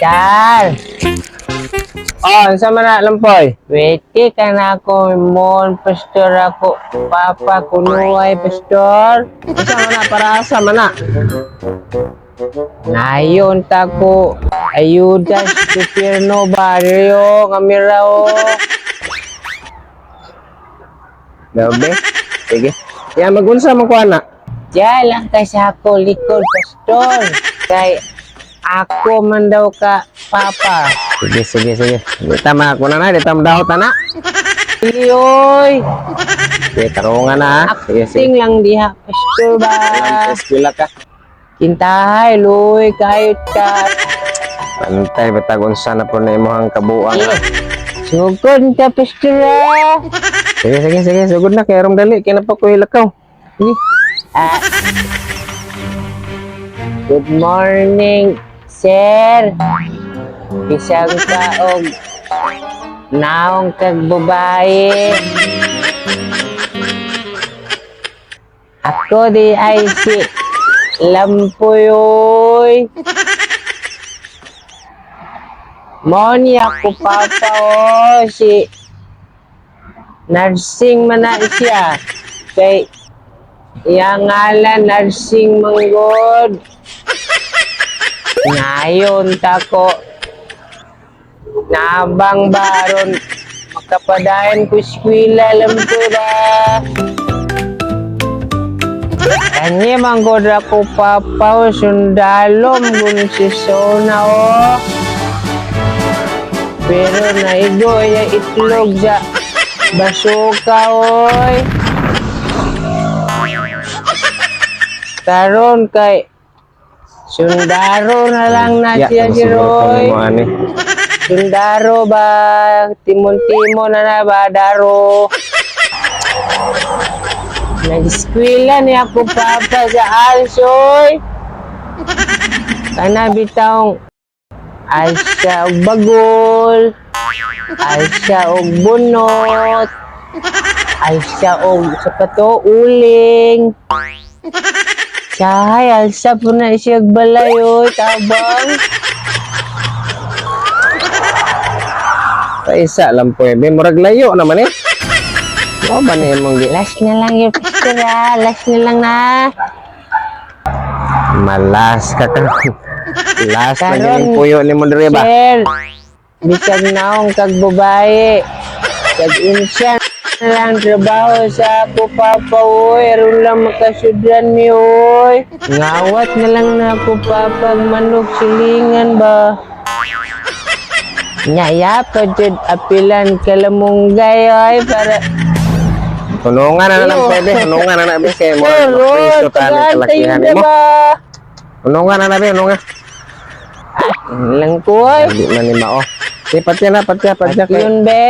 Char! Oh, unsa man na, Lampoy? Pwede ka na ako mon, pastor ako. Papa, kunuay, pastor. Unsa man na, para asa man na? Ngayon ta ko ayuda sa gobyerno barrio kamera o. Gabi. Sige. Ya magunsa man ko ana. Diyan lang kay sa ako likod, pastor. Kay ako man daw ka papa. Sige, sige, sige. Di ta mako na na, di ta madahot na na. Oy, Sige, tarungan na ha. Sige, sige. acting lang diha, pastor ba. Alam, eskwela ka. Kintahay, luy, kahit ka. Pantay batag unsa na po na imong kabuang. Eh, sugod ka, pastor ah. Sige, sige, sige. Sugod na kay aron dali kay na pa ko ilakaw. Sige. Ah. Good morning, sir. Isang taog naong kag babae. Ako di ay si Lampuyoy. Mo ni ako papa o si nursing man na siya. Kay iyang ngalan nursing manggod. Ngayon tako nabang baron makapadayon ko eskwela lampo ba. Kanya manggod ako papa o sundalo gun si Sona o. Pero naigo ya itlog sa basuka oy. Karon kay sundaro na lang na Ya, siya si siguro Roy. mo ani. Sundaro ba? Timon-timon na na ba? Daro. Nag-eskwela ni ako papa sa Alsoy. Kana bitawng alsa og bagol, alsa og bunot, alsa og sa kato uling. Sahay, alsa po na siya og balay, oy, tabang. Paisa Lampoy. Be murag layo naman eh. Mo ba ni imong gi Last na lang yung picture ah. Last na lang na. Malas ka karon. Last na Karon, gining puyo nimo diri ba? Sir, bisag naong kag babae. Kag unsa na lang trabaho sa ako papa oy. Aron lang makasudran mi oy. Ngawat na lang na ako papa ang manok silingan ba. Nya ya pa jud apilan kalamunggay oy para Tulungan na lang Iyo. pwede, tulungan na na be kay mo. Sir, oy, Kristo ta ni tagaan kalakihan tayo nimo. ba? Tulungan na na be, tulungan. Lang ko oy. Hindi man ni mao. Di patya na, patya, patya kay. Yun be.